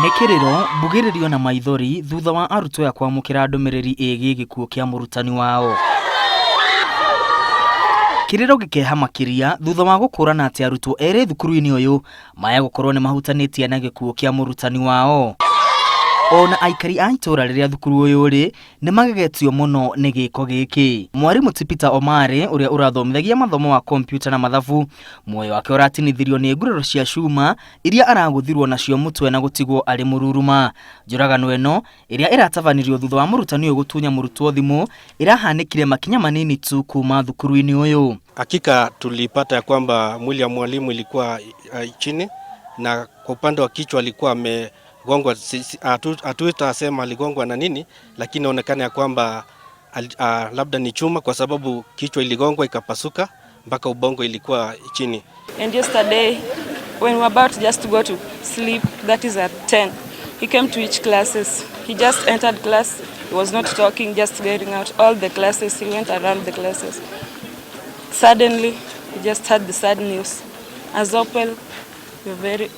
Nĩ kĩrĩro, mbugĩrĩrio na maithori thutha wa arutwo aya kwamũkĩra ndũmĩrĩri ĩgiĩ gĩkuũ kĩa mũrutani wao. Kĩrĩro gĩkeha makĩria thutha wa gũkũrana atĩ arutwo erĩ thukuru-inĩ ũyũ maya gũkorwo nĩ mahutanĩtie na gĩkuũ kĩa mũrutani wao. Ona aikari a itũra rĩrĩa thukuru ũyũ ũrĩ nĩ magegetio mũno nĩ gĩko gĩkĩ. Mwarimũ ti Peter Omari ũrĩa ũrathomithagia mathomo wa kompiuta na mathabu, muoyo wake ũratinithirio nĩ nguraro cia cuma iria aragũthirwo nacio mũtwe na gũtigwo arĩ mũruruma. Njũragano ĩno ĩrĩa ĩratabanirio thutha wa mũrutani ũyũ gũtunya mũrutwo thimũ ĩrahanĩkire makinya manini tu kuma thukuru-inĩ ũyũ. Hakika tulipata ya kwamba mwili ya mwalimu ilikuwa chini na kwa upande wa kichwa alikuwa amegongwa, hatutasema aligongwa na nini, lakini inaonekana ya kwamba labda ni chuma kwa sababu kichwa iligongwa ikapasuka mpaka ubongo ilikuwa chini. And yesterday when we were about just to go to sleep, that is at 10, he came to each classes. He just entered class, he was not talking, just getting out all the classes. He went around the classes. Suddenly, we just had the sad news. As Opel,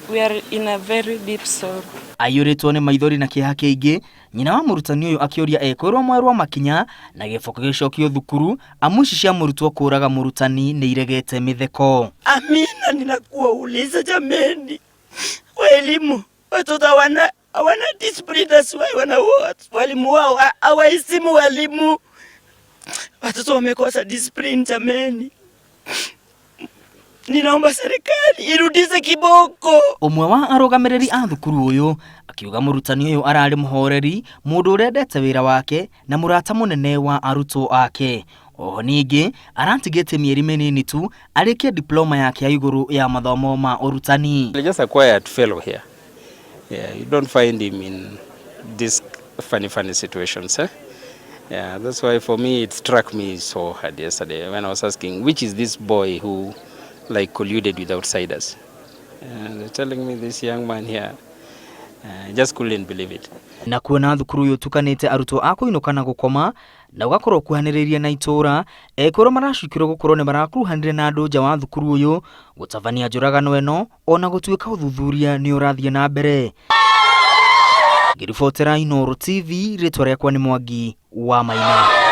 we are in a very deep sorrow. Aiyũrĩtwo nĩ maithori na kĩeha kĩingĩ, nyina wa mũrutani ũyũ akĩũria ekwĩrwo mwerwo makinya na gĩboko gĩcokio thukuru amu ici cia mũrutwo kũraga mũrutani nĩ iregete mĩtheko. Amina, ninakuwauliza jameni, waelimu watoto hawana hawana discipline, that's why wana walimu wao hawaheshimu walimu. Watoto wamekosa discipline jameni. Ninaomba serikali irudishe kiboko. Ũmwe wa arũgamĩrĩri a thukuru ũyũ akiuga mũrutani ũyũ ararĩ mũhoreri, mũndũ ũrendete wĩra wake na mũrata mũnene wa arutwo ake. Oho ningĩ aratigĩtie mĩeri mĩnini tu arĩkie diploma yake ya igũrũ ya mathomo ma ũrutani. Just a quiet fellow here. Yeah, you don't find him in these funny, funny situations. Eh? Yeah, that's why for me it struck me so hard yesterday when I was asking, which is this boy who like colluded with outsiders? And they're telling me this young man here, just couldn't believe it. Na kuona thukuru ũyũ ũtukanĩte arutwo a kũinũka na gũkoma na ũgakorwo ũkuhanĩrĩirie na itũũra, ekwĩrwo maracukĩrwo gũkorwo nĩ marakuruhanire na andũ nja wa thukuru ũyũ gũtabania njũragano ĩno ona gũtuĩka ũthuthuria nĩ ũrathiĩ na mbere. Ngĩribotera Inooro TV, rĩtwa rĩakwa nĩ Mwangi wa Maina.